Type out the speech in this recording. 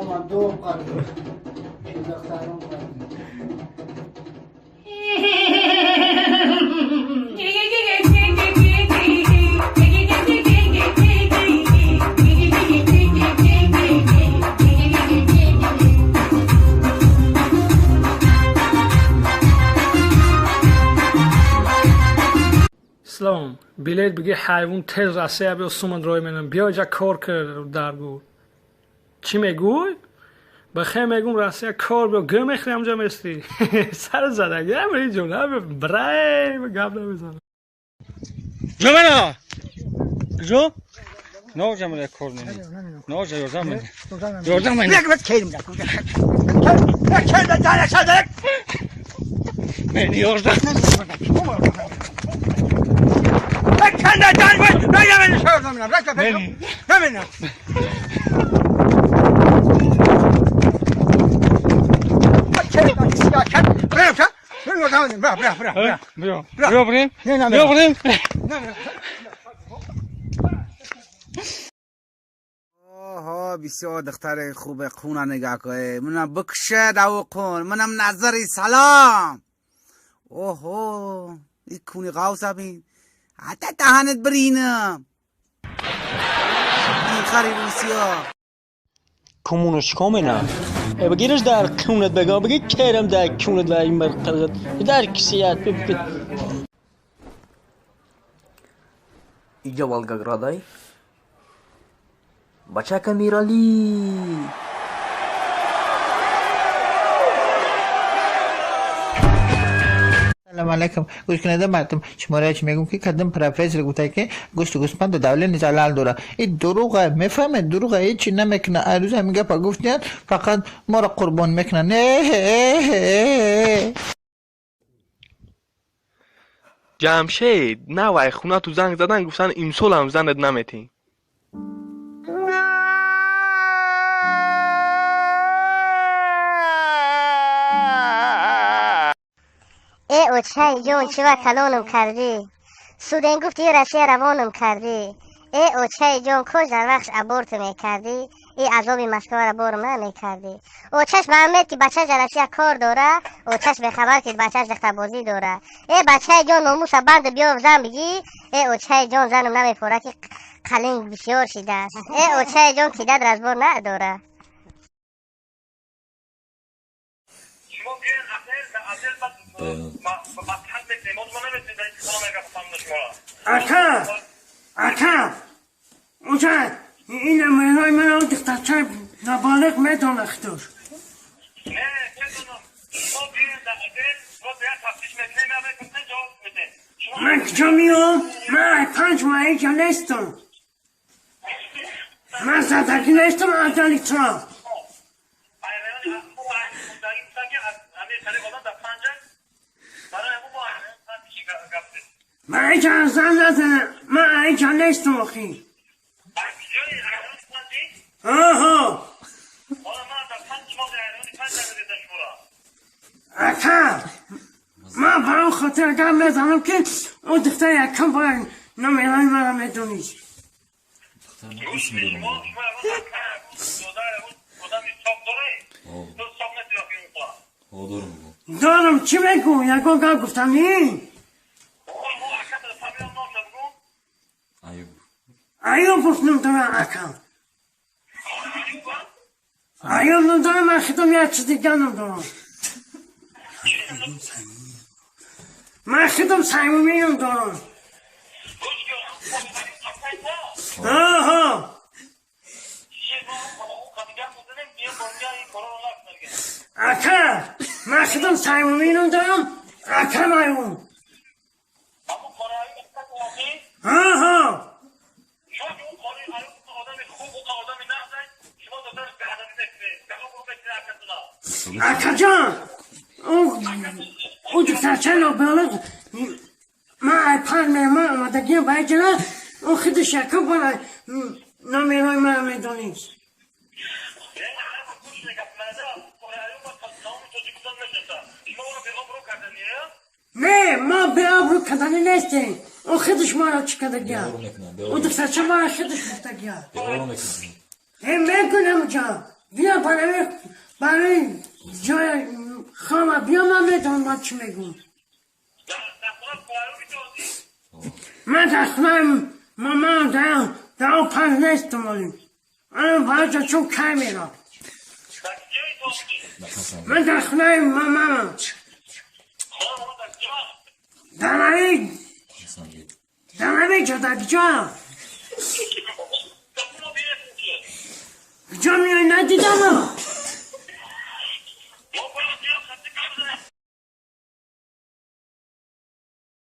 من دو قلب دخترم Салом, билет бигир, ҳайвон, тез Россия биё, суман рой менам, биё иҷа кор кар дар гур. Чӣ мегӯй? Бахе мегум, Россия кор биё, гӯ мехӯри, ҳамҷа местӣ. Сар задаги, амри ҷон, брай, гап намезанам. Жомена! Жо? Ножа мена кор мени. Ножа ёрдам мени. Ёрдам мени. Мени ёрдам. Мени. Биё. Биё бирем. Биё бирем. آها، بسیار دختر خوبه. خونه نگاه کنه، منم بکشه دو کن، منم نظری. سلام. اوهو، این کونی قوس بین، حتی دهنت برینم، این خری روسیا. Коммунаш комена. Э, бигираш дар кунат бега, биги керам дар кунат ва ин бар дар кисият. Иҷа Волгоградай бачака Миралӣ. Салом алейкум. Гӯш кунед, мардум, шуморо чӣ мегӯм, ки кадом профессор гуфта, ки гӯшту гӯсфанду давлени залал дора. И дурӯға, мефаҳмед, дурӯға, ҳеҷ чи намекуна. Арӯз ҳамин гапа гуфтияд, фақат моро қурбон мекунанд. Э Ҷамшед, навай хунату занг задан, гуфтан, имсолам занат наметӣ. Э, очай ҷон, чива калонам кардӣ, суден гуфти, Россия равонам кардӣ. Э, очай ҷон, кош дар вақт аборт мекардӣ, и азоби Москваро борам намекардӣ. Очаш маҳмед, ки бачаш дар Россия кор дора, очаш бехабар, ки бачаш духтарбозӣ дора. Э, бачаи ҷон, номуса банд, биё зан бигӣ. Э, очаи ҷон, занам намепора, ки қалинг бисёр шидааст. Э, очаи ҷон, кидат разбор надора. Ака, ака, уҷа ин амриҳои ман, он духтарчаи ноболиғ медонад худаш. Ман куҷо меом? Ман 5 моҳ иҷа нестам. Ман задагӣ нестам, аҷали туро. Ман иҷа зан назанам, ман иҷа нестам охи. Оҳо, ака, ман ба он хотир гап мезанам, ки он духтар якам бояд номерои маро медонист. Дорам, чӣ мегӯ, ягон гап гуфтанӣ? Аюбов ном дорам, ака, Аюб ном дорам. Ман худам як чиз дигар ном дорам, ман худам Саймумӣ ном дорам. Оҳо, ака, ман худам Саймумӣ ном дорам, акам Аюб. Оҳо, акаҷон, ӯ духтарчаи ноболиғ, ман ай 5 меҳмон омадагиам ба иҷара, ӯ худаш якум бора номерои маро медонист. Не, ма беобрӯ кардани нестем. Ӯ худаш маро чӣ кардагия, ӯ духтарча маро худаш гуфтагия. Э, мекунам ҷон, бия. барои ҷои хома биё, ман медонам ман чӣ мегӯм. Ман дар хонаи мамаам дар он панҷ нестам олим. Ана барои чун кай мерам. Ман дар хонаи мамаам. Дар ҳамин ҷо дар куҷоам? Куҷо меоӣ, надидам.